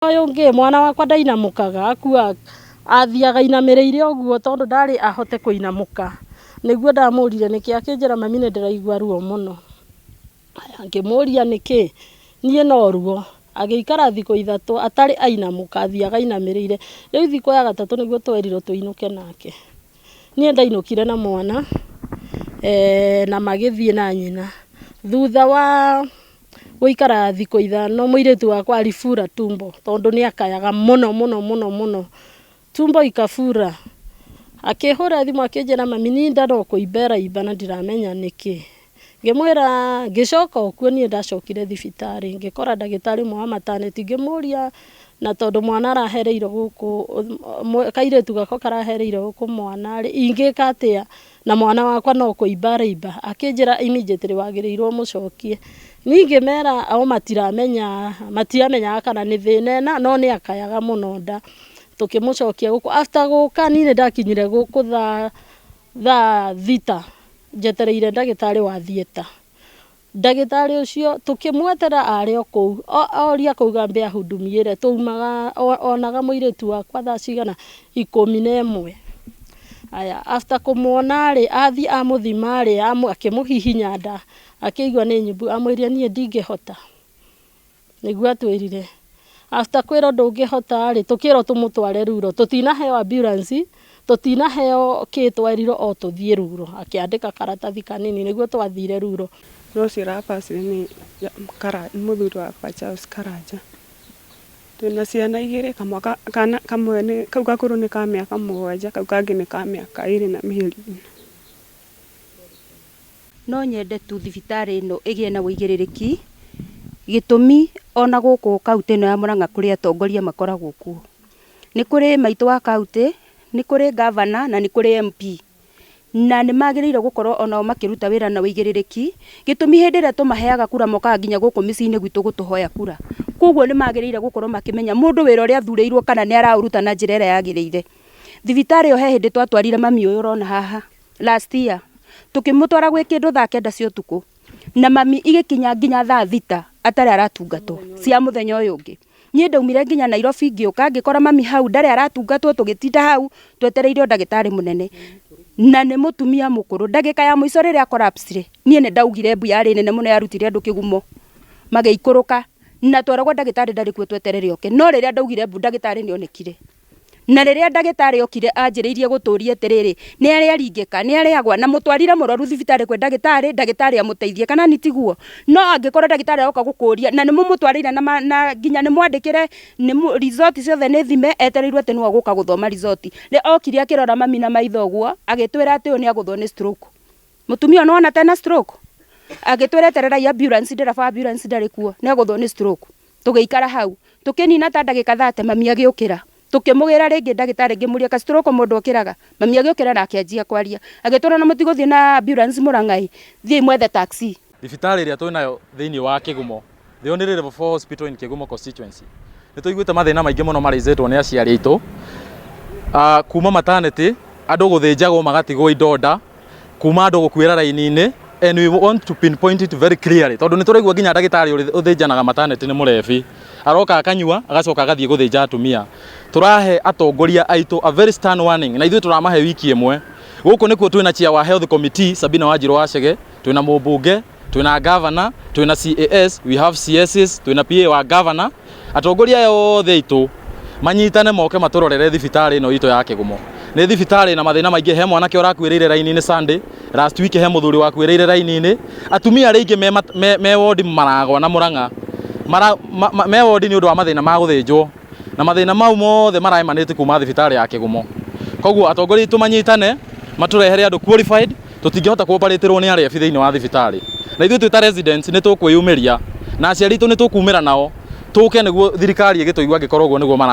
Ũyũ ũngĩ mwana wakwa ndainamũkaga, akua athiaga ainamĩrĩire ũguo tondũ ndarĩ ahote kũinamũka. Nĩguo ndamũririe nĩkĩ, akĩnjĩra, "Mami, nĩ ndĩraigua ruo mũno." Ngĩmũria nĩkĩ, niĩ no ruo. Agĩikara thikũ 3 atarĩ ainamũka, athiaga ainamĩrĩire. Rĩu thikũ ya gatatũ nĩguo twerirwo tũinũke nake. Niĩ ndainũkire na mwana na magĩthiĩ na nyina. Thutha wa gũikara thikũ 5, mũirĩtu wakwa alifura tumbo tondũ nĩ akayaga mũno mũno mũno mũno. Tumbo ikafura. Akĩhũra thimũ akĩnjĩra, "Mami, niĩ nda no kũimba ĩraimba na ndiramenya nĩkĩ." Ngĩmwĩra, ngĩcoka o kuo niĩ ndacokire thibitarĩ, ngĩkora ndagĩtarĩ ũmwe wa maternity, ngĩmũria na tondũ mwana arahereirwo gũkũ, kairĩtu gakwa karahereirwo gũkũ mwana rĩ, ingĩka atĩa na mwana wakwa no kũimba araimba? Akĩnjĩra immediately wagĩrĩirwo ũmũcokie. Niĩ ngĩmera o matiramenya, matiramenyaga kana nĩ thĩna ena, no nĩ akayaga mũno nda. Tũkĩmũcokia gũkũ. After gũka, niĩ nĩ ndakinyire gũkũ thaa 6 njetereire ndagĩtarĩ wa theatre. Ndagĩtarĩ ũcio tũkĩmwetera arĩ o kũu, oria kũu ambe ahudumie. Tũumaga onaga mũirĩtu wakwa thaa cigana? 11. Aya, after kũmuona rĩ, athiĩ amũthima rĩ, akĩmũhihinya nda, akĩigua nĩ nyimbu, amwĩrire, "Niĩ ndingĩhota." Nĩguo atwĩrire. After kwĩrwo ndũngĩhota rĩ, tũkĩrwo tũmũtware Ruro. Tũtinaheo ambulance, tũtinaheo kĩ, twerirwo o tũthiĩ Ruro. Akĩandĩka karatathi kanini, nĩguo twathire Ruro. No ũcio ũrabacire nĩ mũthuri wakwa Charles Karanja. Twĩna ciana igĩrĩ, kamwe kana kamwe nĩ kau gakũrũ nĩ ka mĩaka 7, kau kangĩ nĩ ka mĩaka 2 na mĩeri 4. No nyende tu thibitarĩ ĩno ĩgĩe na ũigĩrĩrĩki. Gĩtũmi, ona gũkũ kaunti ĩno ya Murang'a kũrĩ atongoria makoragwo kuo. Nĩ kũrĩ maitũ wa kaunti, nĩ kũrĩ gavana na nĩ kũrĩ MP, na nĩ magĩrĩire gũkorwo onao makĩruta wĩra na ũigĩrĩrĩki. Gĩtũmi, hĩndĩ ĩrĩa tũmaheaga kura mokaga nginya gũkũ mĩciĩ-inĩ gwitũ gũtũhoya kura. Koguo nĩ magĩrĩire gũkorwo makĩmenya mũndũ wĩra ũrĩa athurĩirwo kana nĩ araũruta na njĩra ĩrĩa yagĩrĩire. Thibitarĩ ĩyo, he hĩndĩ twatwarire mami ũyũ ũrona haha last year, tũkĩmũtwara gwĩ kĩndũ thaa 9 cia ũtukũ, na mami igĩkinya nginya thaa 6 atarĩ aratungatwo cia mũthenya ũyũ ũngĩ. Niĩ ndaumire nginya Nairobi, ngĩũka ngĩkora mami hau ndarĩ aratungatwo. Tũgĩtinda hau twetereire o ndagĩtarĩ mũnene, na nĩ mũtumia mũkũrũ. Ndagĩka ya mũico rĩrĩa collapse rĩ, niĩ nĩ ndaugire mbu yarĩ nene mũno, yarutire andũ kĩgumo magĩikũrũka, na tweragwo ndagĩtarĩ ndarĩ kuo, tweterere oke. No rĩrĩa ndaugire mbu, ndagĩtarĩ nĩ onekire, na rĩrĩa ndagĩtarĩ okire anjĩrĩirie gũtũria atĩrĩrĩ, nĩ arĩa aringĩka, nĩ arĩagwa na mũtwarire mũrwaru thibitarĩ kwĩ ndagĩtarĩ, ndagĩtarĩ amũteithie kana nĩ tiguo? No angĩkorwo ndagĩtarĩ aroka gũkũria na nĩ mũmũtwarĩire na nginya nĩ mwandĩkĩre nĩ result ciothe nĩ thime, etereirwo atĩ nĩwe ũgũka gũthoma result rĩ, okire akĩrora mami na maitho ũguo, agĩtwĩra atĩ ũyũ nĩ agũthwo nĩ stroke. Mũtumia ũyũ nĩwona tena stroke. Agĩtwĩra etererai ambulance, ndereba ambulance ndarĩ kuo, nĩ agũthwo nĩ stroke. Tũgĩikara hau, tũkĩnina ta ndagĩka 30, mami agĩũkĩra. Tũkĩmũgĩra rĩngĩ ndagĩtarĩ, ngĩmũria, ka stroke mũndũ okĩraga? Mami agĩũkĩra na akĩanjia kwaria, agĩtwĩra na mũtigũthiĩ na ambulance Mũrang'a, thiĩi mwethe taxi. Thibitarĩ ĩrĩa twĩnayo thĩinĩ wa Kĩgumo, the only level 4 hospital in Kĩgumo constituency, nĩ tũiguĩte mathĩna maingĩ mũno marĩcĩtwo nĩ aciari aitũ, kuma maternity andũ gũthĩnjagwo magatigwo indonda, kuma andũ gũkuĩra raini-inĩ, and we want to pinpoint it very clearly tondũ nĩ tũraigua nginya ndagĩtarĩ ũrĩa ũthĩnjanaga maternity nĩ mũrebi, aroka akanyua, agacoka agathiĩ gũthĩnja atumia. Tũrahe atongoria aitũ a very stern warning, na ithuĩ tũramahe wiki ĩmwe. Gũkũ nĩkuo twĩna chair wa health committee Sabina Wanjirũ wa Chege, twĩna mũmbunge, twĩna governor, twĩna CAS, we have CSs, twĩna PA wa governor. Atongoria aya othe aitũ manyitane moke matũrorere thibitarĩ ĩno itũ ya Kĩgumo. Nĩ thibitarĩ na mathĩna maingĩ. He mwanake ũrakuĩrĩire raini-inĩ Sunday last week, he mũthuri wakuĩrĩire raini-inĩ, atumia arĩa aingĩ me wodi maragwa na Mũrang'a mara, ma, ma, me wodi nĩ ũndũ wa mathĩna ma gũthĩnjwo, na mathĩna mau mothe maraemanĩte kuma thibitarĩ ya Kĩgumo. Koguo atongoria aitũ manyitane matũrehere andũ qualified. Tũtingĩhota kũoparĩtĩrwo nĩ arebi thĩinĩ wa thibitarĩ, na ithuĩ twĩ ta residents nĩ tũkwĩyumĩria, na aciari aitũ nĩ tũkumĩra nao tũke nĩguo thirikari ĩgĩtũigua angĩkorwo ũguo nĩguo mara.